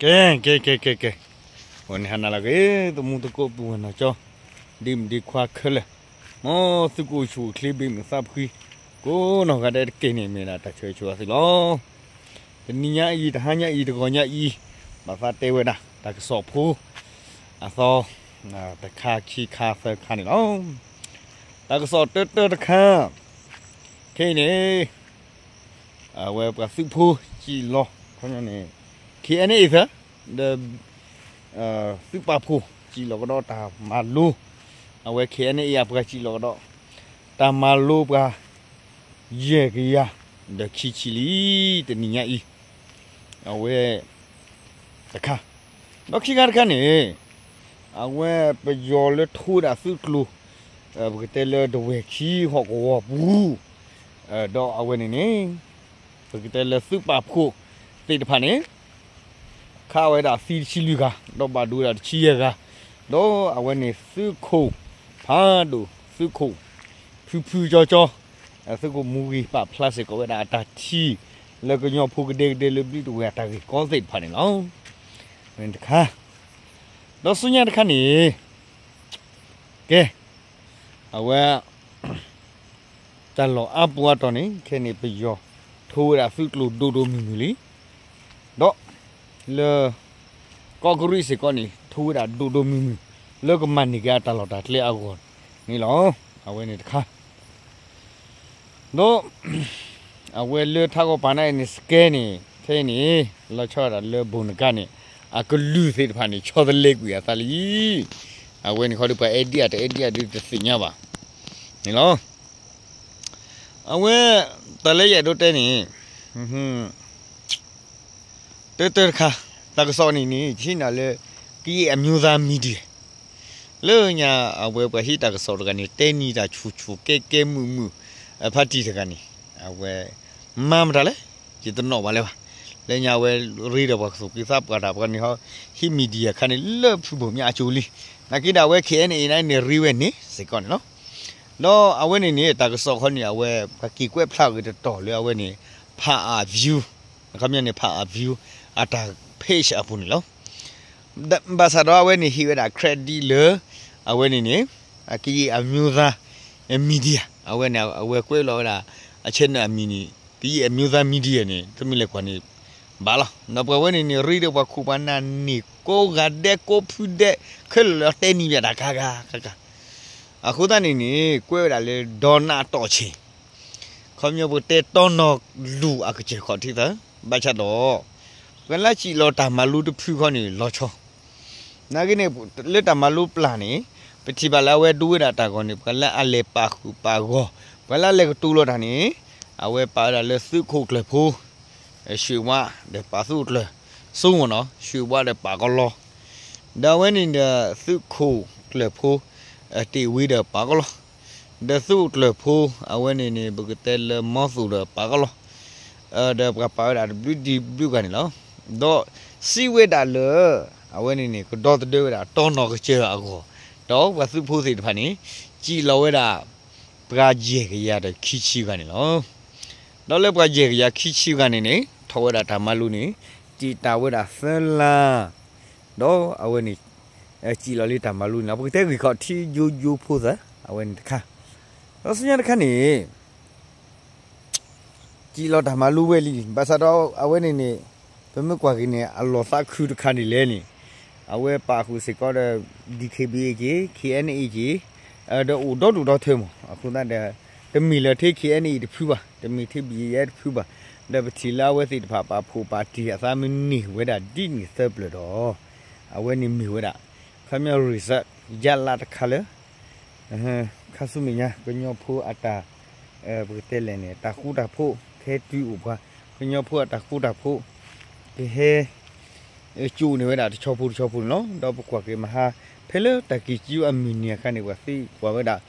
ကဲ ကဲ ကဲ ကဲ ကဲ, ဂီၤန့ၣ်ဟါနၤလၢအဂ့ၤ သမူသကိးပုၢ်ဝဲၢ်နီၢ်ကၠီ ဒ့မုၣ်ဒ့ခွါခဲလၢာ်, မ်သုကအိၣ်ဆူၣ်အိၣ်ချ့ ဘၣ်မုာ်သးဖှံ ကိးနီၢ်ဂၤဒဲးတက့ၢ်န့ၣ် မ့ၢ်ဒၣ်တၢ်ဆၢဂ့ၤဆၢဝါသုလီၤ. တနံၤညါအံၤ တဟါညါအံၤ တဂီၤညါအံၤ ဘၣ်သးတဲဝဲဒၣ် တၢ်ကစီၣ်ဖိ အသီ တခါခံခါသၢခါန့ၣ်လီၤ. တၢ်ကစီၣ်တၢတၢတခါ ခဲအံၤန့ၣ် အဝဲပှၤသုးဖိစံၣ်လီၤ ခီန့ၣ် KNA သၢ ဒီး သုးပာ်ဖှိၣ်စံၣ်လီၤကဒီးတၢ်မၤလိ အဝဲ KNA အပှၤစံၣ်လီၤကဒီး တၢ်မၤလိပှၤ ယဲၢ်ကယၤ ဒီးခံဆံလံ တနံၤညါအံၤ အဝဲ တခါ, ဒီးခံခါတခါန့ၣ် အဝဲပယီၤလၢထိဝဲဒၣ်သုးကျိၤ ပကတဲလၢဒဝဲၢ်ခံဟီၣ်ကဝီၤပူၤ ဒီးအဝဲန့ၣ်န့ၣ် ပကတဲလၢသုးပာ်ဖှိၣ်သ့ၣ်တဖၣ်န့ၣ် ခးဝဲဒၣ်သံတဆံလွံၢ်ဂၤ ဒီးဘၣ်ဒိဝဲဒၣ်တဆံယဲၢ်ဂၤ, ဒီးအဝဲန့ၣ်သုးခိၣ်ဖးဒိၣ် သုးခိၣ်ဖုဖုကၠီကၠီ သုးခိၣ်မူဂံၢ်ပာ်ဖျါစ့ၢ်ကီးဝဲဒၣ်အတၢ်ထံၣ် လၢကညီဖိကဒဲကဒဲလၢဘျုးတဝဲၢ်အတၢ်ဂ့ၢ်ကီသ့ၣ်တဖၣ်န့ၣ်လီၤ. တခါ, ဒီးဆူညါတခါန့ၣ် ကဲ အဝဲ တၢ်လီၢ်အါပူၤအါတီၤန့ၣ် ခဲန့ၣ်ပယီၤထိဝဲဒၣ်သုးကျိၤဒိၣ်ဒိၣ်မုၢ်မုၢ်လံ, ဒီးလၢကီၢ်ကရံၣ်စ့ၢ်ကီးန့ၣ် ထိဝဲဒၣ်ဒိၣ်ဒိၣ်မုၢ်မုၢ် လၢကမၤန့ၢ်က့ၤအတၢ်လီၢ်တၢ်ကျဲအဂီၢ်န့ၣ်လီၤ. အဝဲန့ၣ်တခါ ဒီး အဝဲလၢထးကီၢ်ပၤန့ၣ်န့ၣ် စကဲန့ၣ် ခဲအံၤန့ၣ် လီၤဆီဒၣ်တၢ်လၢဘိၣ်နကါန့ၣ် အကလုၢ်သ့ၣ်တဖၣ်န့ၣ် ဆီတလဲကွံာ်အသးလံ. အဝဲန့ၣ်ခီဒီးပှၤအဲၣ်ဒိးတအဲၣ်ဒိးဒုးတသ့ၣ်ညါဘၣ်န့ၣ်လီၤ. အဝဲ တၢ်လၢယအဲၣ်ဒိးတဲန့ၣ် တၢတၢတခါ တၢ်ကစီၣ်န့ၣ်န့ၣ် ယဟံးန့ၢ်လၢ ကရင်အမျိုးသားမီဒီယာ လၢညါအဝဲပှၤဟံးတၢ်ကစီၣ်တဂၤန့ၣ် တဲနံၤတၢ်ဆူၣ်ဆူၣ်ကဲကဲမုာ်မုာ် အဖါတံၢ်တဂၤန့ၣ် အဝဲ မၤမတၤလဲၣ် ယတနီၣ်ဘၣ်လၢၤဘၣ်. လၢညါအဝဲရ့ဒီးပှၤကသူၣ်က့သးပှၢ်တၢ်ပှၤန့ၣ်ဟီ ဟံး media အခါန့ၣ် လၢဖုဘိၣ်မၠါအကၠိလံ. နာ်က့ဒီးအဝဲ KNA န့ၣ်န့ၣ် ရ့ဝဲန့ၣ်စ့ၢ်ကီးန့ၣ်လီၤ. ဒီးအဝဲန့ၣ်န့ၣ် တၢ်ကစီၣ်ခီန့ၣ် အဝဲပှၤက့ၤကွဲးဖျါဂ့ၤတတီၤလၢအဝဲန့ၣ် ဖးအၣ် view အခီပညီန့ၣ် ဖးအၣ် view အတၢ် page အပူၤန့ၣ်လီၤ. ဘၣ်ဆၣ်ဒီးအဝဲန့ၣ်ဟ့ၣ်ဝဲဒၣ် credit လၢ အဝဲန့ၣ်န့ၣ် ကရင်အမျိုးသား media အဝဲန့ၣ် အဝဲကွဲးလီၤဝဲဒၣ် အ channel အမံၤန့ၣ် ကရင်အမျိုးသား media န့ၣ် တမ့ၢ်လဲၤကွၢ်န့ၣ် ဘၣ်လီၤ. ဒီးပှၤဝဲန့ၣ်န့ၣ် ရ့ဒီးပှၤခိၣ်ပှၤနၢ်န့ၣ် ကိးဂၤဒဲးကိးဖုဒဲး ခဲလၢာ်လၢတဲနံၤဘၣ်တၢ်ကါကါကါကါ အဃိသတးန့ၣ်န့ၣ် ကွဲးဝဲဒၣ်လၢ ဒီနးတီၢ်ဆ့ၣ် ခီပညီပကတဲတီနီၤလူၤအကစၢၢ်ခီၣ်ထံးသၢ, ဘၣ်ဆၣ်ဒီး ပှၤလၢစံၣ်လီၤတၢ်မၤလိတဖုခီန့ၣ် လီၤဆီ နာ်က့န့ၣ် လၢတၢ်မၤလိပျၢ်န့ၣ် ပထံၣ်ဘၣ်လၢအဝဲဒိဝဲဒၣ်တၢ်ဂီၤန့ၣ် ပှၤလၢအလဲၤပာ်ဃုာ်ပာ်ဂီၢ် ပှၤလၢအလဲၤကတိၤလီၤတၢ်န့ၣ် အဝဲပာ်ဝဲဒၣ်လၢသုးခိၣ်ကျၢၢ်ဖိ ရွှေဝါ ဒီးပာ်သုးခိၣ်ကျၢၢ် စိမ့ၢ်နီၤ ရွှေဝါ ဒီးပာ်ကီလီၤ ဒီးအဝဲန့ၣ်ဒီးသုးခိၣ်ကျၢၢ်ဖိ တ့ၢ်ဝံၤဒီးပာ်ကီလီၤ ဒီးသုးခိၣ်ကျၢၢ်ဖိ အဝဲန့ၣ်န့ၣ် ပကတဲလၢမီသိၣ်ဒီးပာ်ကီလီၤ ဒီးပှၤပာ်ဝဲဒၣ်တဘျုးဒံးဘျုးဂၤန့ၣ်လီၤ. ဒီးစံးဝဲဒၣ်လၢ အဝဲန့ၣ်န့ၣ် ကဒီသဒၢဝဲဒၣ်တီနီၤကစၢၢ်အဂီၢ် ဒီးပှၤသုးဖိသ့ၣ်တဖၣ်န့ၣ် စံၣ်လီၤဝဲဒၣ် ပှၤယဲၢ်ကယၤဒီးခံဆံဂၤန့ၣ်လီၤ. ဒီးလၢပှၤယဲၢ်ကယၤခံဆံဂၤန့ၣ်န့ၣ် ထီၣ်ဝဲဒၣ်တၢ်မၤလိန့ၣ် တ့ၢ်တၢ်ဝဲဒၣ်သၢလါ ဒီးအဝဲန့ၣ် စံၣ်လီၤလံတၢ်မၤလိန့ၣ်လီၤ. ပကတဲဂ့ၢ်ခီၣ်ထံးယိယိဖိသၢ အဝဲန့ၣ်တခါ ဒီးဆူညါတခါန့ၣ် စံၣ်လီၤတၢ်မၤလိဝဲလံ ဘၣ်ဆၣ်ဒီးအဝဲန့ၣ်န့ၣ် ပမ့ၢ်ကွၢ်က့ၤန့ၣ် အလီၢ်သးခုတခါန့ၣ်လဲၣ်န့ၣ် အဝဲပာ်ဃုာ်စ့ၢ်ကီးဒီး DKBA က့ၤ KNA က့ၤ ဒီးအိၣ်ဒီဒူၣ်ဒီထၢမး အဃိသတးဒီး တမ့ၢ်လၢထဲ KNA တဖုဘၣ် တမ့ၢ်ထဲ ဘံယဲ တဖုဘၣ် ဒီးပထံၣ်လၢအဝဲသ့ၣ်တဖၣ်ပာ်ဖှိၣ်ပာ်တံၢ်အသးမ့ၢ်န့ၢ်ဝဲဒၣ်ဒ်န့ၣ်သၢပျၢၢ်ဒီး အဝဲန့ၣ်မ့ၢ်ဝဲဒၣ် ခီပညီ result ရလးတခါလၢ ခါဆူမဲာ်ညါ ကညီဖိအတၢ် ပကတဲလဲၣ်န့ၣ် တၢ်ဃူတၢ်ဖိး ကဟဲတုၤအိၣ်ပှၤ ကညီဖိအတၢ်ဃူတၢ်ဖိး ကဟဲ ကၠိန့ၢ်ဝဲဒၣ်တဆီဖိတဆီဖိန့ၣ်လီၤ. ဒီးပကွၢ်က့ၤမဟါ ဖဲလၢတၢ်ကံၢ်ကၠံအမုၢ်နံၤအခါန့ၣ် ပှၤသံကွၢ်ဝဲဒၣ်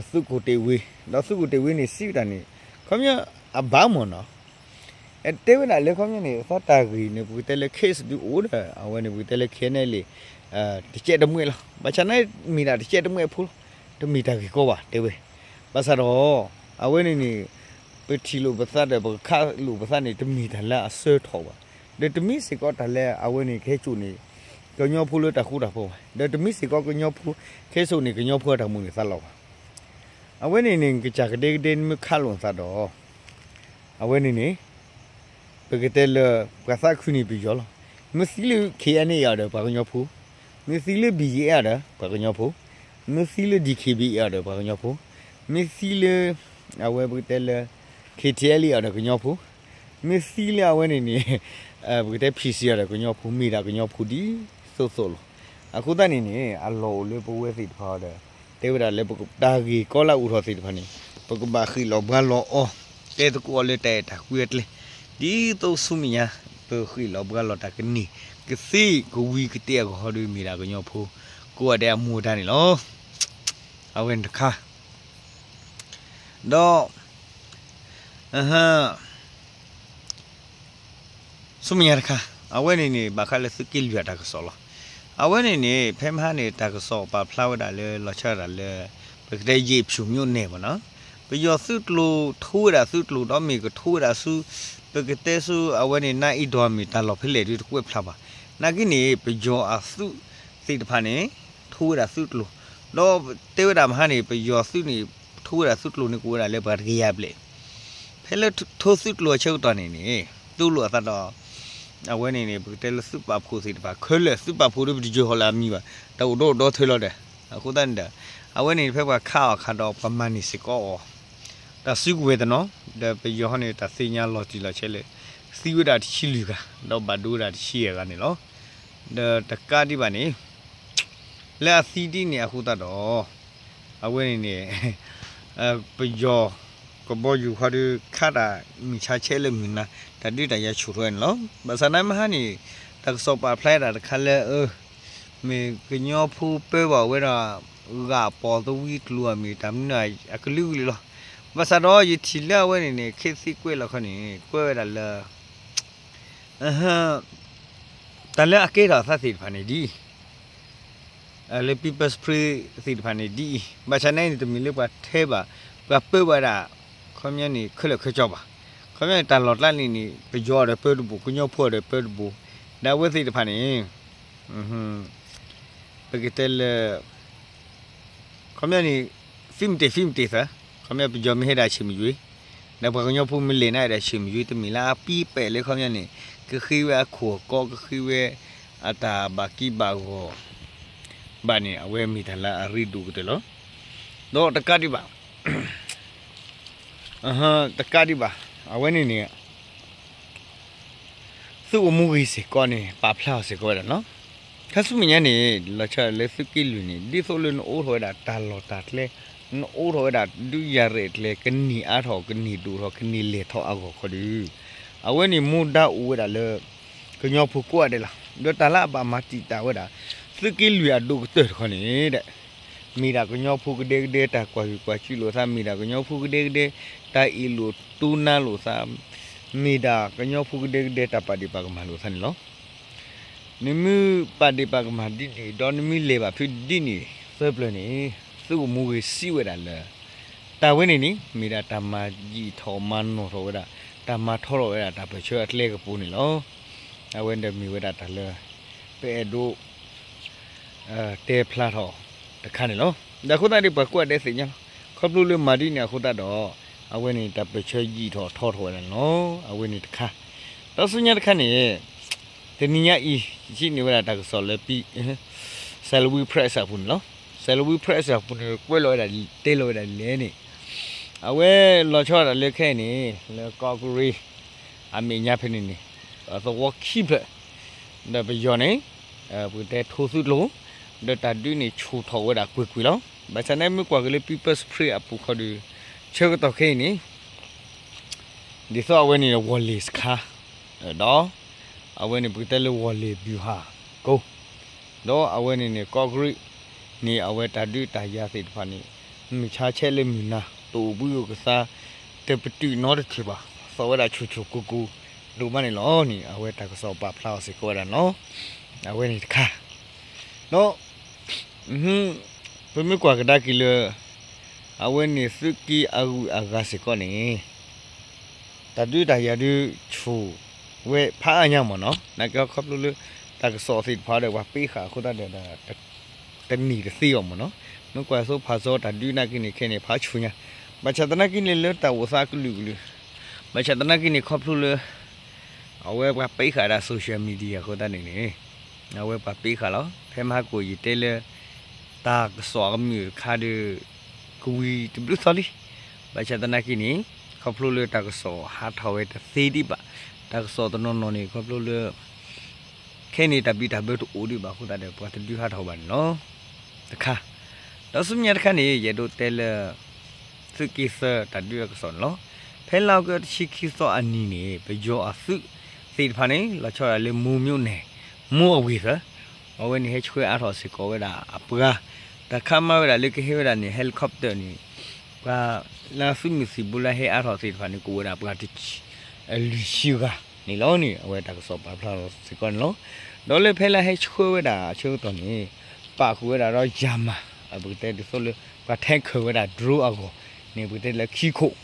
သုးခိၣ်တ့ၢ်ဝ့ ဒီးသုးခိၣ်တ့ၢ်ဝ့န့ၣ် စံးဝဲဒၣ်န့ၣ် ခီပညီအဘၣ်မ့ၢ်နီၤ တဲဝဲဒၣ်လၢခီပညီန့ၣ် သီတၢ်ဂ့ၢ်န့ၣ် ပကတဲလၢ case ဒုးအိၣ်ဒီး အဝဲန့ၣ် ပကတဲလၢ ခဲနဲၣ်လံ တကဲးတမှဲးလီၤ. ဘၣ်ဆၣ်န့ၣ် မ့ၢ်ဒၣ်တကဲးတမှဲးဖိလီၤ. တမ့ၢ်တၢ်ဂ့ၢ်ကီဘၣ် တဲဝဲ. ဘၣ်ဆၣ်ဒီး အဝဲန့ၣ်န့ၣ် ပထံၣ်လိာ်ပသးဒီး ပကခးလိာ်ပသးန့ၣ် တမ့ၢ်တၢ်လၢအဆၢထီၣ်ဘၣ်. ဒီးတမ့ၢ်စ့ၢ်ကီးတၢ်လၢအဝဲန့ၣ်ကဟဲစိာ်န့ၢ် ကညီဖိလၢတၢ်ဃူတၢ်ဖိးဘၣ်, ဒီးတမ့ၢ်စ့ၢ်ကီးကညီဖိ ကဟဲစိာ်န့ၢ်ကညီဖိအတၢ်မုၢ်လၢ်သးလီဘၣ်. အဝဲန့ၣ်န့ၣ် ကစၢ်ကဒဲကဒဲနမ့ၢ်ခးလိာ်နသးဒီး အဝဲန့ၣ်န့ၣ် ပကတဲလၢ ပှၤသးခုန့ၣ်ပယီၤလီၤ. မ့ၢ်သံလၢ ခ့ၣ်အဲၣ်အဲၣ်အီၤဒီးပှၤကညီဖိ, မ့ၢ်သံလၢ ဘံၣ်ယံၣ်အဲၣ်အီၤဒီးပှၤကညီဖိ, မ့ၢ်သံလၢ ဒံၣ်ခ့ၣ်ဘံၣ်အဲၣ်အီၤဒီးပှၤကညီဖိ, မ့ၢ်သံလၢ အဝဲပကတဲလၢ ခ့ၣ်ထံၣ်အဲလ်အီၤဒီးကညီဖိ, မ့ၢ်သံလၢအဝဲန့ၣ်န့ၣ် ပကတဲ ဖံၣ်စံၣ်အီၤဒီးကညီဖိ မ့ၢ်ဒၣ်ကညီဖိဒ်သိးသိးလီၤ. အဃိသတးန့ၣ်န့ၣ် အလီၢ်အိၣ်လၢပဝဲသ့ၣ်တဖၣ်ဒီး တဲဝဲဒၣ်လၢပတၢ်ဂ့ၢ်ကီလၢအအိၣ်ထီၣ်သ့ၣ်တဖၣ်န့ၣ် ပကဘၣ်ဃ့ၢ်လီၤဘှါလီၤအီၤ တဲသကိးအီၤလၢတၢ်အဲၣ်တၢ်ကွံအကျဲ, ဒ်သိးဆူမဲာ်ညါ ပဃ့ၢ်လီၤဘှါလီၤတၢ်ကန့ၢ် ကသ့ကဝံၤကတဲအဂီၢ်ဟီဒီး မ့ၢ်ဒၣ်ကညီဖိ ကိးဂၤဒဲးအမူအဒါန့ၣ်လီၤ. အဝဲန့ၣ်တခါ ဒီး ဆူမဲာ်ညါတခါ အဝဲန့ၣ်န့ၣ် ဘၣ်ဃးလၢသုးက့လွံၢ်အတၢ်ကစီၣ်လီၤ. အဝဲန့ၣ်န့ၣ် ဖဲမဟါန့ၣ် တၢ်ကစီၣ်ပာ်ဖျါဝဲဒၣ်လၢ လီၤဆီဒၣ်တၢ်လၢ ပကတဲ ယ့ၣ်ဖၠူၣ်မၠိန့ၣ်မ့ၢ်နီၤ, ပယီၤသုးကျိၤထိဝဲဒၣ်သုးကျိၤ ဒီးမ့ၢ်ကထိဝဲဒၣ်ဆူ ပကတဲဆူအဝဲန့ၣ် နါအ့ဒီးမ့ၢ်တၢ်လီၢ်ဖဲလဲၣ်ဒုးတကွဲးဖျါဘၣ်. နာ်က့န့ၣ် ပယီၤအသုးသ့ၣ်တဖၣ်န့ၣ် ထိဝဲဒၣ်သုးကျိၤ, ဒီးတဲဝဲဒၣ်မဟါန့ၣ် ပယီၤသုးန့ၣ် ထိဝဲဒၣ်သုးကျိၤန့ၣ် ကအိၣ်ဝဲဒၣ်လၢပှၤတကယၤဘျဲၣ် ဖဲလၢထိသုးကျိၤအဆၢကတီၢ်န့ၣ်န့ၣ် တူၢ်လိာ်အသးဒီး အဝဲန့ၣ်န့ၣ် ပကတဲလၢသုးပာ်ဖှိၣ်သ့ၣ်တဖၣ် ခဲလၢာ်သုးပာ်ဖှိၣ်ဒီးပတယၢၤဟီၣ်လၢအမံၤဘၣ် တၢ်အိၣ်ဒီးအိၣ်ဒီထဲလီၤဒီး အဃိသတးန့ၣ်ဒီး အဝဲန့ၣ်ဖဲပှၤခးအီၤအခါဒီးပှၤမၤန့ၢ်စ့ၢ်ကီးအီၤ တၢ်စုကဝဲၤတနီၤ ဒီးပယီၤဟီန့ၣ် တၢ်သ့ၣ်ညါလီၤတံၢ်လီၤဆဲးလၢ သံဝဲဒၣ်တဆံလွံၢ်ဂၤ ဒီးဘၣ်ဒိဝဲဒၣ်တဆံယဲၢ်ဂၤန့ၣ်လီၤ. ဒီးတကးဒံးဘၣ်န့ၣ် လၢအသံဒ်န့ၣ်အဃိသတးဒီး အဝဲန့ၣ်န့ၣ် ပယီၤကဘီယူၤခီဒီး ခးတၢ်မုၢ်ဆါဆဲးလၢမုၢ်နၤ တၢ်ဒုးတၢ်ယၤဆူၣ်ထီၣ်ဝဲန့ၣ်လီၤ. ဘၣ်ဆၣ်သနာ်မဟါန့ၣ် တၢ်ကစီၣ်ပာ်ဖျါတၢ်တခါလၢ မ့ၢ်ကညီဖိပၢဘၣ်ဝဲဒၣ် ဂာ်ပိာ်သဝံကျိၤအမ့ၢ်တၢ်မနုၤအကလုာ်ကလုာ်လီၤ. ဘၣ်ဆၣ်ဒီးယထံၣ်လၢအဝဲန့ၣ်န့ၣ် ခ့သ့ကွဲးလီၤခီန့ၣ် ကွဲးဝဲဒၣ်လၢ တၢ်လၢအကဲထီၣ်အသးသ့ၣ်တဖၣ်န့ၣ်ဒ်အံၤ လၢ People's Spring သ့ၣ်တဖၣ်န့ၣ်ဒ်အံၤ ဘၣ်ဆၣ်နာ်အံၤန့ၣ် တမ့ၢ်လၢပှၤထဲဘၣ် ပှၤပၢဘၣ်ဒၣ် ခီပညီန့ၣ် ခဲလၢာ်ခဲဆ့ဘၣ်. ခီပညီန့ၣ် တၢ်လီၢ်ကျါန့ၣ်န့ၣ် ပယီၤဒီးပၢတဘိ ကညီဖိဒီးပၢတဘိ ဒီးအဝဲသ့ၣ်တဖၣ်န့ၣ် ပကတဲလၢ ခီပညီန့ၣ် သံမတ့ၢ်သံမတ့ၢ်သၢ ခီပညီပယီၤမ့ၢ်ဟဲဒၣ်ဆ့ၣ်မယွ့ ဒီးပှၤကညီဖိမ့ၢ်လဲၤနၤဒၣ်ဆ့ၣ်မယွ့ တမ့ၢ်လၢအပံပာ်လၢခီပညီန့ၣ် ကဃ့ဝဲအခိၣ်အကီ ကဃ့ဝဲအတၢ်ဘၣ်ကံဘၣ်ဂီၤ ဘၣ်န့ၣ် အဝဲမ့ၢ်တၢ်လၢအရ့ဒိၣ်ကတၢၢ်လီၤ. ဒီးတကးဒံးဘၣ် တကးဒံးဘၣ် အဝဲန့ၣ်န့ၣ် သုးအိၣ်မူဂ့ၤစ့ၢ်ကီးန့ၣ် ပာ်ဖျါအီၤစ့ၢ်ကီးဝဲဒၣ်လီၤ. ခါဆူမဲာ်ညါန့ၣ် လီၤဆီဒၣ်လၢသုးက့လွံၢ်န့ၣ် ဒ်သိးလၢနအိးထီၣ်ဝဲဒၣ်တၢ်လီၢ်တၢ်ကျဲ, နအိးထီၣ်ဝဲဒၣ်ဒုးယၤရဲၣ်ကျဲ ကန့ၢ်အါထီၣ် ကန့ၢ်ဒိၣ်ထီၣ် ကန့ၢ်လဲၢ်ထီၣ်အဂီၢ်ခီဒီး အဝဲန့ၣ်မူဒါအိၣ်ဝဲဒၣ်လၢ ကညီဖိကိးဂၤဒဲးလီၤ. ဒီးတၢ်လၢအဘၣ်မၤတံာ်တာ်ဝဲဒၣ် သုးက့လွံၢ်အဒိၣ်ကတၢၢ်တခီန့ၣ် မ့ၢ်ဒၣ်ကညီဖိကဒဲကဒဲတၢ်ကွၢ်ဟုၣ်ကွၢ်စူၣ်လိာ်သး, မ့ၢ်ဒၣ်ကညီဖိကဒဲကဒဲတၢ်အ့ၣ်လိာ်တူၢ်နါလိာ်သး, မ့ၢ်ဒၣ်ကညီဖိကဒဲကဒဲတၢ်ပာ်ဒ့ၣ်ပာ်ကမၣ်လိာ်သးန့ၣ်လီၤ. နမ့ၢ်ပာ်ဒ့ၣ်ပာ်ကမၣ်ဒ်န့ၣ် ဒီးနမ့ၢ်လဲၤဘၣ်ဖုးဒ်န့ၣ် သၢပျၢၤန့ၣ် သုးအိၣ်မူဂ့ၤစံးဝဲဒၣ်လၢ တၢ်ဝဲန့ၣ်န့ၣ် မ့ၢ်ဒၣ်တၢ်မၤယံာ်ထီၣ်မၤနီၢ်ထီၣ်ဝဲဒၣ် တၢ်မၤထီထီၣ်ဝဲဒၣ်တၢ်ပၢၢ်ဆၢအကျဲကပူၤန့ၣ်လီၤ. အဝဲန့ၣ်ဒီးမ့ၢ်ဝဲဒၣ်တၢ်လၢ ပအဲၣ်ဒိး တဲဖျါထီၣ်တခါန့ၣ်လီၤ. ဒီးအဃိသတးဒီးပှၤကိးဂၤဒဲးသ့ၣ်ညါလီၤ. ခီဖျိလၢမၤဒ်န့ၣ်အဃိသတးဒီး အဝဲန့ၣ်တၢ်ပၢၢ်ဆၢယံာ်ထီၣ်ထီထီၣ်ဝဲဒၣ်န့ၣ်လီၤ. အဝဲန့ၣ်တခါ ဒီးဆူညါတခါန့ၣ် တနံၤညါအံၤ ယထံၣ်န့ၢ်ဝဲဒၣ်တၢ်ကစီၣ်လၢ Salween Press အပူၤန့ၣ်လီၤ. Salween Press အပူၤန့ၣ် ကွဲးလီၤဝဲဒၣ် တဲလီၤဝဲဒၣ်လဲၣ်န့ၣ် အဝဲလီၤဆီဒၣ်တၢ်လၢခဲအံၤန့ၣ် လၢကီၢ်ကရ့ၣ် အမဲာ်ညါဖဲန့ၣ်န့ၣ် အသဝီခံဖျၢၣ် ဒီးပယီၤန့ၣ် ပကတဲထိသုးကျိၤ ဒီးတၢ်ဒုးန့ၣ်ဆူၣ်ထီၣ်ဝဲဒၣ်ကွ့ၢ်ကွ့ၢ်လီၤ. ဘၣ်ဆၣ်န့ၣ်မ့ၢ်ကွၢ်က့ၤလၢ People's Spring အပူၤခီဒီး ဆၢကတီၢ်ခဲအံၤန့ၣ် ဒ်သိးအဝဲန့ၣ် ဝီၢ်လ့ၣ်စခါ ဒီး အဝဲန့ၣ် ပကတဲလၢဝီၢ်လ့ၣ်ဘျူးဟၣ်ကိ ဒီးအဝဲန့ၣ်န့ၣ် ကီၢ်ကရ့ၣ်န့ၣ် အဝဲတၢ်ဒုးတၢ်ယၤသ့ၣ်တဖၣ်န့ၣ် မုၢ်ဆါဆဲးလၢမုၢ်နၤ တအိၣ်ဘှံးအိၣ်ကသါ တပတုာ်နီတထံၣ်ဘၣ် သီၣ်ဝဲဒၣ်ဆူၣ်ဆူၣ်ကိၢ်ကိၢ် ဒိၣ်မးန့ၣ်လီၤန့ၣ် အဝဲတၢ်ကစီၣ်ပာ်ဖျါအီၤစ့ၢ်ကီးဝဲဒၣ်န့ၣ်လီၤ. အဝဲန့ၣ်တခါ ဒီး ပမ့ၢ်ကွၢ်ကဒါက့ၤလၢ အဝဲန့ၣ်သုးက့အဂုၤအဂၤစ့ၢ်ကီးန့ၣ် တၢ်ဒုးတၢ်ယၤဒုးဆူၣ် ဝဲဖးအါညါမ့ၢ်နီၤ, နာ်က့ခီဖျိလၢ တၢ်ကစီၣ်သ့ၣ်တဖၣ်ဒီး ပှၤပ့ဃာ်အဃိသတးဒီး တန့ၢ်တသ့အီၤမ့ၢ်နီၤ. မ့ၢ်ကွၢ်သိဖးစီတၢ်ဒုးနာ်က့န့ၣ် ခဲန့ၣ် ဖးဆူညါ, ဘၣ်ဆၣ်သနာ်က့န့ၣ် လၢတၢ်အိၣ်သးကလုာ်ကလုာ်, ဘၣ်ဆၣ်သနာ်က့န့ၣ် ခီဖျိလၢ အဝဲပှၤပ့ဃာ်ဒၣ် social media အဃိသတးန့ၣ်န့ၣ် အဝဲပှၤပ့ဃာ်လီၤ. ဖဲမဟါကိၣ်ယတဲလၢ တၢ်ကစီၣ်အကမုာ်တခါဒီး ကဝံၤတဘျုးသီလံ. ဘၣ်ဆၣ်သနာ်က့န့ၣ် ခီဖျိလၢတၢ်ကစီၣ်ဟးထီၣ်ဝဲတသ့ဒံးဘၣ်, တၢ်ကစီၣ်တနီၤနီၤန့ၣ် ခီဖျိလၢ ခဲန့ၣ်တၢ်ဘံၣ်တၢ်ဘၢတအိၣ်ဒံးဘၣ်အဃိသတးဒီး ပှၤတဒုးဟးထီၣ်ဘၣ်န့ၣ်လီၤ. တခါ, ဒီးဆူမဲာ်ညါတခါန့ၣ် ယအဲၣ်ဒိးတဲလၢ သုးက့သၢတၢ်ဒုးအကစီၣ်န့ၣ်လီၤ. ဖဲလါအီကူးတဆံခံသီအနံၤန့ၣ် ပယီၤအသုးသ့ၣ်တဖၣ်န့ၣ် လီၤဆီဒၣ်တၢ်လၢ မိၢ်မိၢ်န့ၣ် မိၢ်အဝ့ၢ်သၢ, အဝဲန့ၣ်ဟဲဆှၢအါထီၣ်စ့ၢ်ကီးဝဲဒၣ်အပှၤ, တၢ်ခးမၤဝဲဒၣ်လၢကဟဲဝဲဒၣ်န့ၣ် helicopter န့ၣ် ပှၤလၢသုးမုၢ်သံၣ်ဘိလၢဟဲအါထီၣ်သ့ၣ်တဖၣ်န့ၣ် ကအိၣ်ဝဲဒၣ်ပှၤတဆံ လွံၢ်ဆံဂၤန့ၣ်လီၤန့ၣ် အဝဲတၢ်ကစီၣ်ပာ်ဖျါလီၤစ့ၢ်ကီးန့ၣ်လီၤ. ဒီးလၢဖဲလၢဟဲဆှၢဝဲဒၣ်အဆၢကတီၢ်န့ၣ် ပာ်ဃုာ်ဝဲဒၣ်ဒီးယၤမး ပကတဲဒ်သိးလၢ ပှၤ tanker ဝဲဒၣ် drone အဂီၢ်န့ၣ် ပကတဲလၢခံခိၣ်,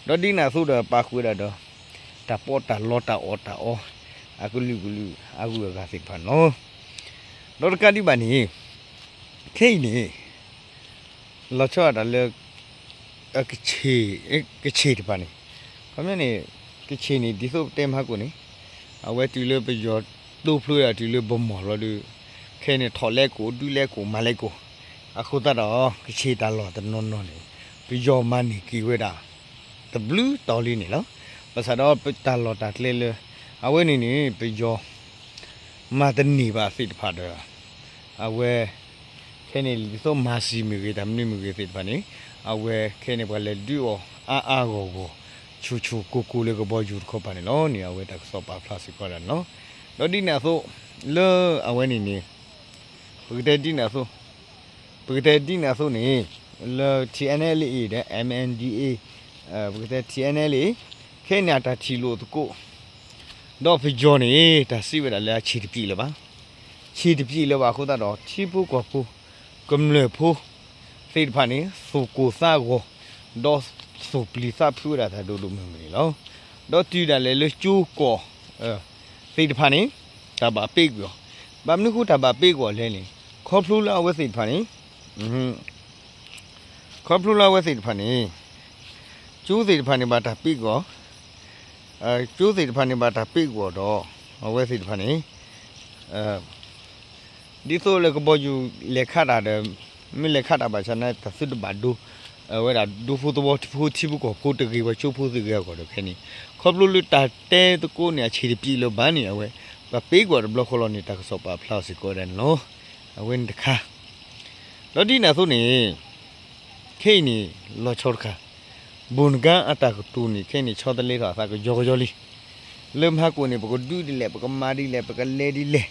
ဒီးဒ်န့ၣ်အသိးဒီးပာ်ဃုာ်ဝဲဒၣ်ဒီး တၢ်ပီးတၢ်လီတၢ်အီၣ်တၢ်အီ အကလုာ်ကလုာ်အဂုၤအဂၤသ့ၣ်တဖၣ်န့ၣ်လီၤ. ဒီးတကးဒံးဘၣ်န့ၣ် ခဲအံၤန့ၣ် လီၤဆီဒၣ်တၢ်လၢ ကဆ့ၣ်တဖၣ်န့ၣ်, ခီပညီန့ၣ် ကဆ့ၣ်န့ၣ် ဒ်သိးပတဲမဟါကိၣ်န့ၣ် အဝဲတုၤလၢပယီၤတိဖျိဝဲဒၣ်တုၤလၢဘီမီၢ်လီၤဒီး ခဲအံၤန့ၣ် ထီၣ်လဲကိၣ် ဒုးလဲကိၣ် မၤလဲကိၣ်, အဃိသတးဒီး ကဆ့ၣ်တၢ်လီၢ်တနီၤနီၤန့ၣ် ပယီၤမၤန့ၢ်က့ၤဝဲဒၣ် တဘျုးတီၤလံန့ၣ်လီၤ. ဘၣ်ဆၣ်ဒီးတၢ်လီၢ်တၢ်ကျဲလၢ အဝဲန့ၣ်န့ၣ် ပယီၤ မၤတန့ၢ်ဘၣ်သ့ၣ်တဖၣ်ဒီး အဝဲ ခဲန့ၣ်ဒ်သိးမၤစံၤမ့ၢ်ဂ့ၤ တၢ်မနုၤမ့ၢ်ဂ့ၤသ့ၣ်တဖၣ်န့ၣ် အဝဲခဲန့ၣ်ပှၤလဲၤဒုးအီၤအါအါဂီၢ်ဂီၢ် ဆူၣ်ဆူၣ်ကိၢ်ကိၢ်လၢကဘီယူၤတခီပၤန့ၣ်လီၤန့ၣ် အဝဲတၢ်ကစီၣ်ပာ်ဖျါစ့ၢ်ကီးဒၣ်န့ၣ်လီၤ. ဒီးဒ်န့ၣ်အသိး လၢအဝဲန့ၣ်န့ၣ် ပကတဲဒ်န့ၣ်အသိး ပကတဲဒ်န့ၣ်အသိးန့ၣ် လၢ ထံၣ်အဲၣ်နဲၣ်လ့ၣ်အ့ၣ် ဒီး MNDAA ပကတဲ ထံၣ်အဲၣ်နဲၣ်လ့ၣ် ခဲအံၤန့ၣ် အတၢ်ထံၣ်လိာ်သကိး ဒီးပယီၤန့ၣ် တၢ်စံးဝဲဒၣ်လၢအဆံၣ်တပျံၤလၢၤဘၣ်. ဆံၣ်တပျံၤလၢၤဘၣ်အဃိသတးဒီး ထံဖိကီၢ်ဖိ ကမျၢၢ်ဖိသ့ၣ်တဖၣ်န့ၣ် သူၣ်ကိၢ်သးဂီၤ ဒီးသူၣ်ပျံၤသးဖုးဝဲဒၣ်တၢ်ဒိၣ်ဒိၣ်မုၢ်မုၢ်န့ၣ်လီၤ. ဒီးတုၤဒၣ်လဲာ်လၢကၠိကီၢ် သ့ၣ်တဖၣ်န့ၣ် တၢ်ဘၣ်ပ့းကွံာ်အီၤ, ဘၣ်မနုၤဃိတၢ်ဘၣ်ပ့းကွံာ်အီၤလဲၣ်န့ၣ် ခီဖျိလၢအဝဲသ့ၣ်တဖၣ်န့ၣ် ခီဖျိလၢအဝဲသ့ၣ်တဖၣ်န့ၣ် ကၠိသ့ၣ်တဖၣ်န့ၣ်ဘၣ်တၢ်ပ့းကွံာ်အီၤ, ကၠိသ့ၣ်တဖၣ်န့ၣ်ဘၣ်တၢ်ပ့းကွံာ်အီၤဒီး အဝဲသ့ၣ်တဖၣ်န့ၣ် ဒ်သိးလၢကဘီယူၤလဲၤခးတၢ်ဒီး မ့ၢ်လဲၤခးတၢ်ဘၣ်ဆၣ်န့ၣ် တၢ်သုတဘၣ်ဒိ ဝဲဒၣ်ဒူဖိသဝီဖိထံဖိကီၢ်ဖိတဂ့ၤ ပှၤကၠိဖိသ့ၣ်ဂ့ၤအဂီၢ်ဒီးခဲန့ၣ် ခီဖျိလၢတၢ်တဲသကိးန့ၣ် အဆံၣ်တပျံၤလၢၤဘၣ်န့ၣ် အဝဲ ပှၤပ့းကွံာ်အီၤတဘျီဃီလီၤန့ၣ် တၢ်ကစီၣ်ပာ်ဖျါအီၤစ့ၢ်ကီးဝဲဒၣ်န့ၣ်လီၤ. အဝဲန့ၣ်တခါ ဒီးဒ်န့ၣ်အသိးန့ၣ် ခဲအံၤန့ၣ် လီၤဆီတခါ ဘိၣ်နကါအတၢ်ကတိၤန့ၣ် ခဲအံၤန့ၣ် ဆီတလဲထီၣ်အသးကယီကယီလံ. လၢမဟါကိၣ်န့ၣ် ပကဒုးဒ်လဲၣ် ပကမၤဒ်လဲၣ် ပကလဲၤဒ်လဲၣ်,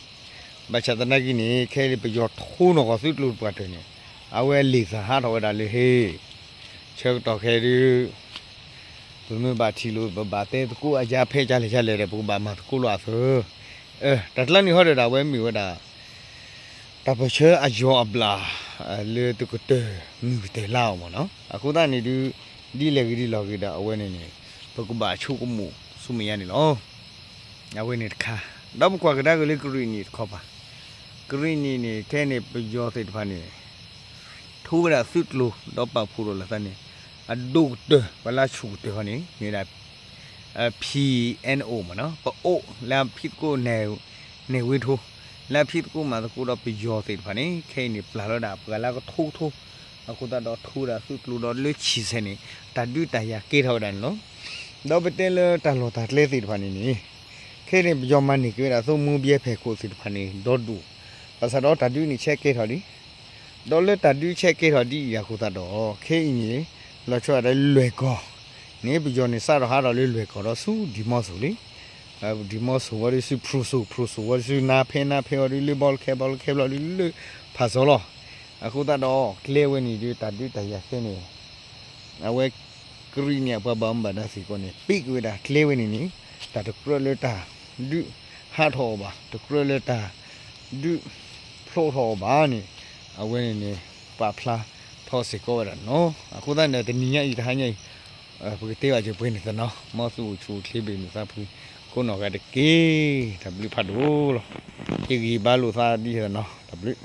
ဘၣ်ဆၣ်သနာ်က့န့ၣ် ခဲအံၤန့ၣ် ပယီၤထိနီၢ်ကီၢ်သုးကျိၤတပှၢ်တၢၢ်န့ၣ် အဝဲလံာ်သၣ်ဟးထီၣ်ဝဲဒၣ်လၢဟ့ၣ် ဆၢကတီၢ်ခဲအံၤဒုး ပမ့ၢ်ဘၣ်ထံၣ်လိာ် ပဘၣ်တဲသကိးအယါဖဲကၢလဲၣ်ကၢလဲၣ်ဒီး ပကဘၣ်မၤသကိးလိာ်အသး တၢ်ကျါန့ၣ်ဟီဒီး အဝဲမ့ၢ်ဝဲဒၣ် တၢ်ပၢၢ်ဆၢအယီၤအဘျၣ် လၢသုကတၢၢ်မုၢ်ကတၢၢ်လါအီၤမ့ၢ်နီၤ. အဃိသတးန့ၣ်ဒုး ဒ်လဲၣ်ဂ့ၤဒ်လဲၣ်ဂ့ၤဒီး အဝဲန့ၣ်န့ၣ် ပကဘၣ်ဆိကမိၣ်ဆူမဲာ်ညါန့ၣ်လီၤ. အဝဲန့ၣ်တခါ ဒီးပကွၢ်ကဒါက့ၤလၢကရံၣ်နံၣ်တခီပၤ ကရံၣ်နံၣ်န့ၣ် ခဲအံၤန့ၣ် ပယီၤသ့ၣ်တဖၣ်န့ၣ် ထိဝဲဒၣ်သုးကျိၤ ဒီးပာ်ဖှိၣ်ထီၣ်လိာ်သးန့ၣ် အဒိၣ်ကတၢၢ် ပှၤလၢအဆူၣ်ကတၢၢ်ဟီန့ၣ် မ့ၢ်ဝဲဒၣ် P N O မ့ၢ်နီၤ ပအိၣ်လၢအဖံးသကိး နဲၣ်ဝ့ထိ လၢအဖံးသကိးမၤသကိးဒီးပယီၤသ့ၣ်တဖၣ်န့ၣ် ခဲအံၤန့ၣ် ပျၢ်လီၤဝဲဒၣ်ပှၤလၢကထိကထိ အဃိသတးဒီးထိဝဲဒၣ်သုးကျိၤဒီးလၢဆံၣ်ဆဲန့ၣ် တၢ်ဒုးတၢ်ယၤကဲထီၣ်ဝဲဒၣ်န့ၣ်လီၤ. ဒီးပတဲလၢတၢ်လီၢ်တၢ်ကျဲသ့ၣ်တဖၣ်န့ၣ်န့ၣ် ခဲအံၤန့ၣ် ပယီၤမၤန့ၢ်က့ၤဝဲဒၣ်သိမိၢ်ဘဲဖဲးခိၣ်သ့ၣ်တဖၣ်န့ၣ် ဒီဒူၣ် ဘၣ်ဆၣ်ဒီးတၢ်ဒုးန့ၣ်ဆဲးကဲထီၣ်လံ ဒီးလၢတၢ်ဒုးဆဲးကဲထီၣ်ဒ်အံၤအဃိသတးဒီး ခဲအံၤန့ၣ် လီၤဆီဒၣ်တၢ်လၢလွဲၢ်ကီၢ်န့ၣ် ပယီၤန့ၣ်စးထီၣ်ဟးထီၣ်လၢလွဲၢ်ကီၢ်ဒီးဆူဒံၣ်မီစိၤလံ. ဒံၣ်မီစိၤဝံၤဒီးဆူဖရူစိၤ ဖရူစိၤဝံၤဒီးဆူနါဖဲ နါဖဲဝံၤဒီးလၢဘီလၢခဲ ဘီလၢခဲဘျီဒီးလၢဖၣ်စီၤလီၤ. အဃိသတးဒီး ကျဲဝဲန့ၣ်ဒီးတၢ်ဒုးတၢ်ယၤခဲန့ၣ် အဝဲ ကရံၣ်နံၣ်အပှၤဘၣ်မူဘၣ်ဒါသ့ၣ်တဖၣ်န့ၣ် ပ့းကွံာ်ဝဲဒၣ်ကျဲဝဲန့ၣ်န့ၣ် တၢ်တကြၢးလၢတၢ်ဒုးဟးထီၣ်အီၤဘၣ် တကြၢးလၢတၢ်ဒုးဖျိးထီၣ်အီၤဘၣ်န့ၣ် အဝဲန့ၣ်န့ၣ် ပာ်ဖျါထီၣ်စ့ၢ်ကီးဝဲဒၣ်န့ၣ်လီၤ. အဃိသတးန့ၣ် တနံၤညါအံၤတဟါညါအံၤ ပကတဲဘၣ်စၢၤပှဲၤန့ၣ်သနီၤ မ်သုအိၣ်ဆူၣ်အိၣ်ချ့ဘၣ်မုာ်သးဖှံ, က အိၣ်နီၢ်ဂၤတက့ၢ်, တၢ်ဘျုးဖးဒိၣ်လီၤ. ဟ့ၣ်ဂံၢ်ဘါလိာ်သးဒ်သိးနီၤ, တၢ်ဘျုး